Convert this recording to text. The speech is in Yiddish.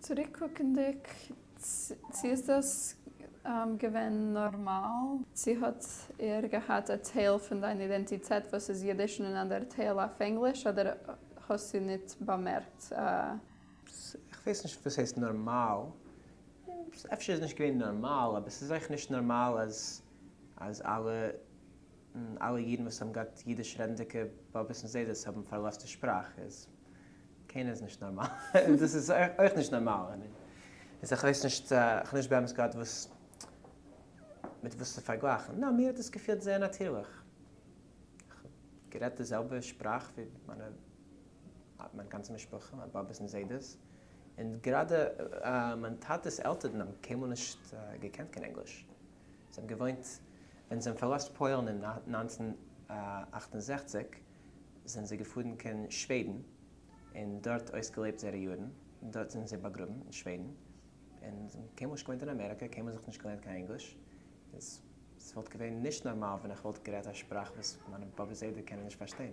צוריקקוקנדיג, צו איז דאס געווען נארמאל? צו האט איר געהאט א טייל פון דיין אידענטיטעט וואס איז אידיש און אן אנדער טייל אויף ענגליש, אדער האסטו ניט באמערקט? איך ווייס נישט וואס הייסט נארמאל, אפשר איז נישט געווען נארמאל, אבער ס'איז אויך נישט נארמאל אז אז אלע אלע אידן וואס האבן געהאט אידיש רעדנדיגע באבעס און זיידעס האבן פארלאזט די שפראך, איז קיינער איז נישט נארמאל, און דאס איז אויך נישט נארמאל, I mean, איז איך ווייס נישט, איך האב נישט באמת געהאט וואס מיט וואס צו פארגלייכן, נאר מיר האט עס געפילט זייער נאטירליך, איך האב גערעדט די זעלבע שפראך ווי מיינע מיין גאנצע משפחה, מיין באבעס און זיידעס, און גראדע מיין טאטע'ס עלטערן האבן קיינמאל נישט געקענט קיין ענגליש, זיי האבן געוואוינט, ווען זיי האבן פארלאזט פוילן אין 1968 זענען זיי געפארן קיין שוועדן און דארט אויסגעלעבט זייערע יארן, דארט זענען זיי באגראבן אין שוועדן, און זיי האבן קיינמאל נישט געוואוינט אין אמעריקע, קיינמאל זיך נישט געלערנט קיין ענגליש, איז ס'וואלט געווען נישט נארמאל ווען איך וואלט גערעדט א שפראך וואס מיינע באבע זיידע קענען נישט פארשטיין.